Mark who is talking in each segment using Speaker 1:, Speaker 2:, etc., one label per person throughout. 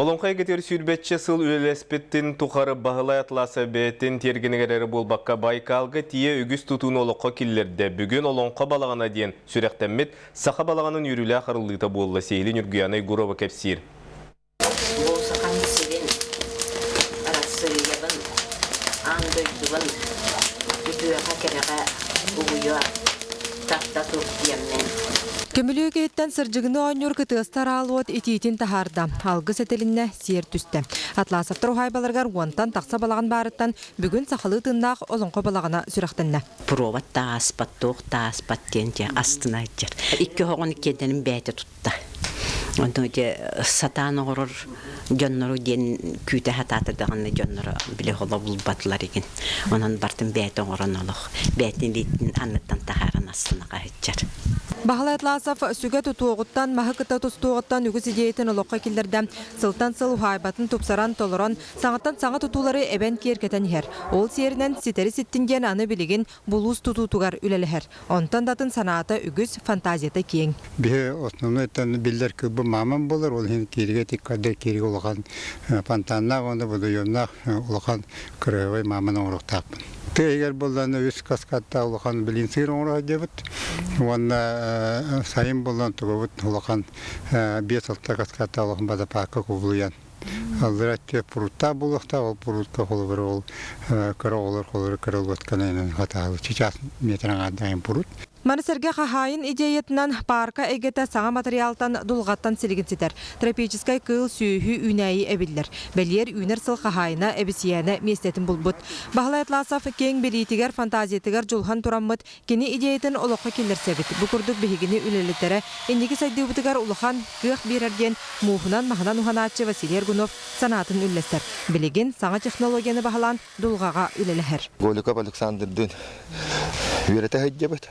Speaker 1: Олоҥхо эйгэтигэр сүүрбэччэ сыл үлэлэспитин тухары Баһылай Атласов бэйэтин тиэргэнигэр эрэ буолбакка, Байкалга тиийэ үгүс тутууну олоххо киллэрдэ. Бүгүн Олоҥхо балаҕана диэн сүрэхтэммит саха балаҕанын үөрүүлээх арыллыыта буолла. Сиһилии Ньургуйаана Егорова кэпсиир.
Speaker 2: Бу Сахам сирин, Арассыыйабын, аан дойдубун үтүөҕэ-кэрэҕэ угуйа тарта тур диэммин.
Speaker 3: Көмүлүөк иһиттэн сырдьыгыны оонньуур кытыаста араал уот итиитин таһаарда, алгыс этилиннэ, сиэр түстэ. Атласовтар уһаайбаларыгар уонтан тахса балаҕан баарыттан бүгүн сахалыы тыыннаах олоҥхо балаҕана сүрэхтэннэ.
Speaker 2: Пробат да ааспат, туох да ааспат диэн дьэ астына сылдьар. Икки оһоҕун иккиэннэрин бэйэтэ тутта. Онтон ити сатаан оҥорор дьоннору диэн күүтэ сатаата даҕаны дьонноро били холо булбатылар игин. Онон бартын бэйэтэ оҥорон олох бэйэтин илиитин анныттан таһааран астына хаһыччар.
Speaker 3: Баһылай Атласов сүгэ тутуоҕуттан, маһы кытта тустуоҕуттан үгүс идиэйэтин олоххо киллэрдэ. Сылтан сыл уһаайбатын тупсаран, толорон, саҥаттан саҥа тутуулары эбэн киэркэтэн иһэр. Ол сиэринэн ситэри ситтин диэн аны билигин булуус тутуутугар үлэлэһэр. Онтон да атын санаата үгүс, фантазията киэҥ.
Speaker 4: Биһи основной биллэр кылбы маамам буолар, ол иһин кииригэ тиккарда кииригэ улахан фонтаннаах уонна водоемнаах улахан кырыһабай мааман оҥоруохтаахпын. Тыа иһигэр буоллаҕына үс каскадтаах улахан блин сыыр оҥоро сылдьабыт уонна сайын буоллан тугубут улахан 5-6 каскадтаах улахан водопадка кубулуйан Аллара өттүгэр пруттаах буолуохтаах, ол прутка холобура ол кыра оҕолор холобура кыра лодканан хатаалы чычаас метр аҥаардаайын прут.
Speaker 3: Маны сэргэ хаһаайын идеятынан паарка эйгэтэ саҥа матырыйаалтан дулҕаттан силигин ситэр. Тропическай кыыл, сүөһү, үүнээйи эбиллэр. Бэлиэр үүнэр сыл хаһаайына эбисийээнэ миэстэтин булбут. Баһылай Атласов киэҥ билиитигэр, фантазиятыгар дьулуһан тураммыт Кини идеятын олоххо киллэрсэбит. Бу курдук биһигини үлэлэтэрэ инники сайдыыбытыгар улахан кыах биэрэр диэн мууһунан-маһынан уһанааччы Василий Аргунов санаатын үллэстэр. Билигин саҥа технологияны баһылаан дулҕаҕа үлэлэһэр.
Speaker 5: Голиков Александрдыын үөрэтэ сылдьабыт.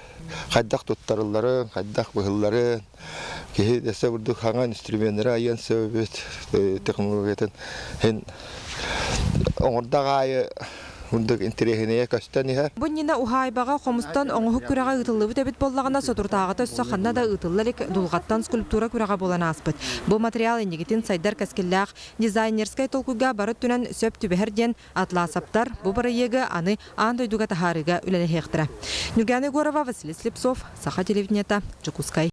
Speaker 5: Хайдах туттарылларын, хайдах быһылларын, киһи өссө бурдук хаҥа инструменнары айыан сөбүт технологиятын һин оҥордох аайы курдук интэриэһинэйэ көстөн иһэр.
Speaker 3: Бу иннинэ уһаайбаҕа хомустан оҥоһук күрэҕэ ыытыллыбыт эбит буоллаҕына, соторутааҕыта өссө ханна да ыытылла илик дулҕаттан скульптура күрэҕэ буолан ааспыт. Бу материал инникитин сайдар кэскиллээх дизайнерскай толкуйга бары өттүнэн сөп түбэһэр диэн Атласовтар бу бырайыагы аны аан дойдуга таһаарыыга үлэлэһиэхтэрэ. Ньургуяна Егорова, Василий Слепцов, Саха телевидениета, Дьокуускай.